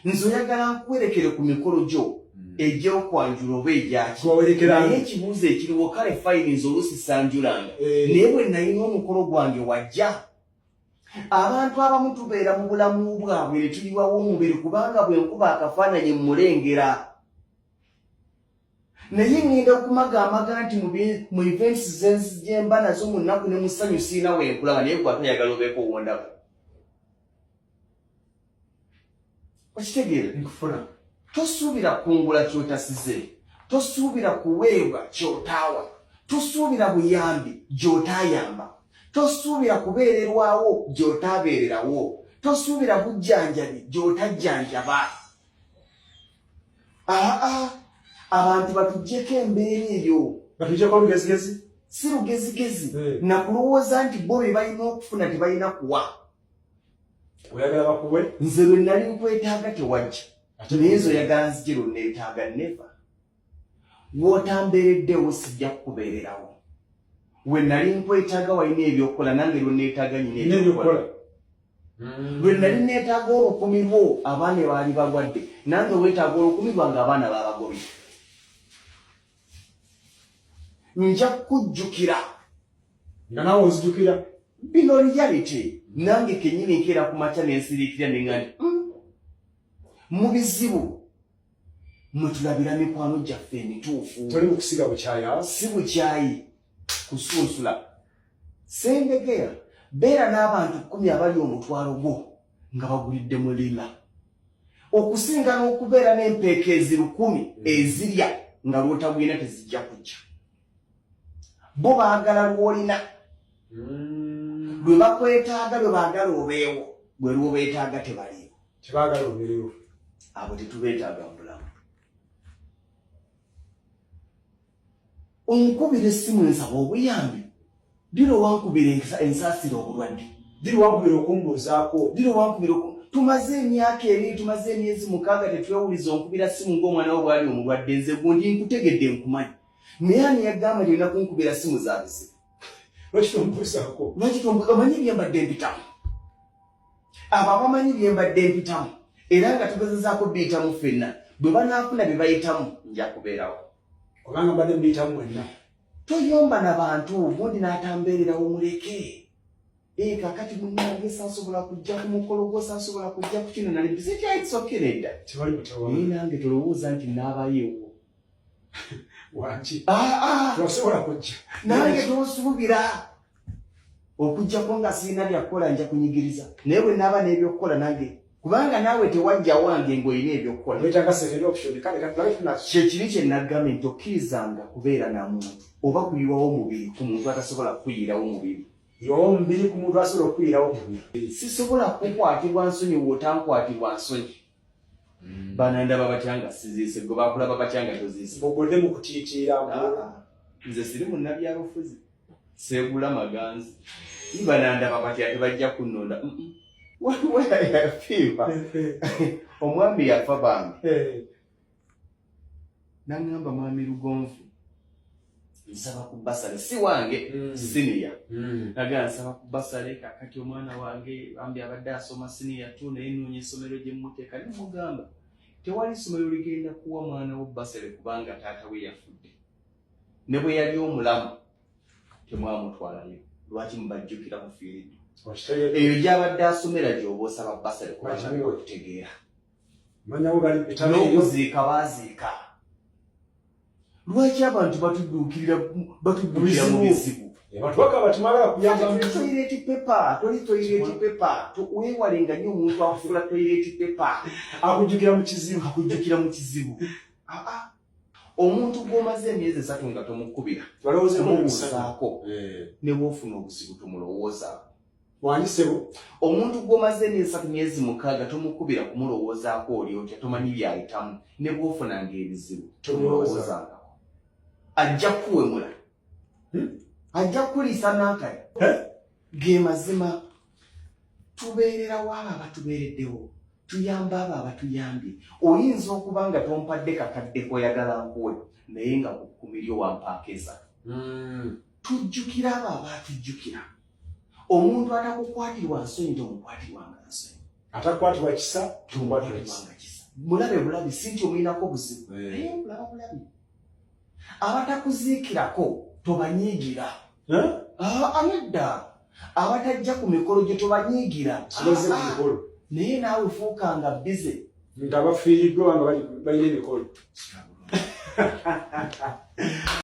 Nze oyagala nkuwerekere ku mikolo gyo egy'okwanjula oba egyaki, naye ekibuuzo ekiriwo, kale fine, nze oluusi sanjulanga, naye bwe nalina omukolo gwange wajja. Abantu abamu tubeera mu bulamu bwabwe ne tuyiwawo omubiri, kubanga bwe nkuba akafaananyi mmulengera, naye ŋŋenda okumagamaga nti mu events gyemba nazo mu nnaku ne mu ssanyu siina wenkulaba, naye gwe ate oyagala obeeko wondaba. Okitegeera? Nkufuna. Tosuubira kungula kyotasize, tosuubira kuweebwa kyotaawa, tosuubira buyambi gy'otaayamba, tosuubira kubeererwawo gy'otaabeererawo, tosuubira bujjanjabi gy'otajjanjaba. Aa, abantu batuggyeko embeera eyo. Batuggyeko olugezigezi. Si lugezigezi, nakulowooza nti bo be balina okufuna, tebalina kuwa. Oyagala bakuwe. Nze lwe nali nkwetaaga tewajja, naye nze oyagala nzije lwe neetaaga? Never. Wootambeereddewo sijja kukubeererawo. We nali nkwetaaga walina ebyokukola, nange lwe neetaaga nyina ebyokukola. Lwe nali neetaaga olukumi lwo, abaana baali balwadde, nange weetaaga olukumi lwange, abaana babagobye. Nja kukujjukira. Nga naawe onzijukira. Bino reality. Nange kenyini nkeera ku makya nensiriikirira nenga nti mu bizibu mwe tulabira mikwano gyaffe emituufu. Toli mu kusiga bukyaya. Si bukyayi, kusunsula Sendegeya. Beera n'abantu 10 abali omutwalo gwo nga bagulidde mu lila, okusinga n'okubeera n'empeekeezi 1000 ezirya nga lwotagwina tezijja kujja. Bo baagala lw'olina, lwe bakwetaaga, lwe baagala obeewo, bwe lwobeetaaga tebaliiwo. Tebaagala obeerewo. Abo tetubeetaaga mu bulamu. Onkubira essimu ensaba obuyambi, diro wankubira ensaasira obulwadde? Diri wankubira okumbuuzaako? Diro wankubira tumaze emyaka 2, tumaze emyezi 6 tetwewuliza, onkubira simu ng'omwana wo bwali omulwadde. Nze gundi nkutegedde, nkumanyi, naye ani yagamba nti olina kunkubira simu za bizibu? Lwaki tombuuzaako? Lwaki tombuuza? Omanyi byembadde mpitamu? Abo abamanyi byembadde mpitamu era nga tugezezaako biyitamu ffenna, bwe banaafuna bye bayitamu, nja kubeerawo. Kubanga mbadde mbiyitamu mwenna. Toyomba na bantu, gundi n'atambeererawo, muleke. Ee, kakati munnange saasobola kujja ku mukolo gwo, saasobola kujja ku kino, nali busy. Kyayitsoke nedda. Tewali mutawaana. Naye nange tolowooza nti naabayeewo. Wangi. Ah, ah. Tosobola kujja. Nange tosuubira okujjako nga sirina byakukola nja kunyigiriza, naye bwe naaba n'ebyokukola nange, kubanga naawe tewajja wange ng'olina ebyokukola. Wetaaga second option. Kale katulabe tuna. Kyekiri kye nagambye nti tokkirizanga kubeera na muntu oba kuyiwawo mubiri ku muntu atasobola kukuyirawo mubiri. Yiwawo omubiri ku muntu asobola okukuyirawo omubiri. Sisobola kukwatibwa nsonyi w'otankwatibwa nsonyi. Banandaba batya nga siziise? Gwe bakulaba batya nga toziise? Ng'ogudde mu kutiitiira. Ah, nze siri munnabyabufuzi, seegula maganzi. Banandaba batya? Tebajja kunnonda. Waliwo yafiirwa, omwami yafa bambi, naŋŋamba, "Mwami Lugonvu, nsaba ku bursary." Si wange, senior. Nagaa, "Nsaba ku bursary, kakati omwana wange bambi abadde asoma senior 2, naye noonya essomero gye mmuteeka." Nemugamba, "Tewali ssomero ligenda kuwa mwana wo bursary, kubanga taata we yafudde, ne bwe yali omulamu temwamutwalayo. Lwaki mubajjukira mufiiriddwa? Eyo gyabadde asomera gy'oba osaba bursary, kubanga wekutegeera." Manyawo bali bitabo eyo. N'okuziika baaziika. Lwaki abantu batudduukirira, batuddukira mu bizibu? Abantu bagamba timwagala kuyamba. Toli toilet paper, toli toilet paper. Weewalenga nnyo omuntu akufuula toilet paper. Akujjukira mu kizibu. Akujjukira mu kizibu. Aa, omuntu gw'omaze emyezi 3 nga tomukubira, Balowoozeeko. tomubuuzaako, ne bw'ofuna obuzibu tomulowoozaako. Wangi ssebo. Omuntu gw'omaze emyezi 3, myezi 6 tomukubira kumulowoozaako, oli otya, tomanyi byayitamu. Ne bw'ofunanga ebizibu tomulowoozangako, ajja kukuwemula, ajja kukuliisa n'akali. Ge mazima. Tubeererawo abo abatubeereddewo, tuyamba abo abatuyambye. Oyinza okuba nga tompadde kakadde koyagala nkuwe, naye nga ku kkumi lyo wampaako 3. Tujjukira abo abaatujjukira. Omuntu atakukwatirwa nsonyi tomukwatirwanga nsonyi. Atakwatibwa kisa, tomukwatira kisa. Tomukwatibwanga kisa. Mulabe bulabi, si nti omuyinako buzibu, naye mulaba bulabi. Abatakuziikirako tobanyiigira. Eh? Ah, nedda, abatajja ku mikolo gye tobanyiigira. Sibaze ku Ah, ah. mikolo. Naye naawe fuukanga bize. Nga abafiiriddwa nga balina emikolo.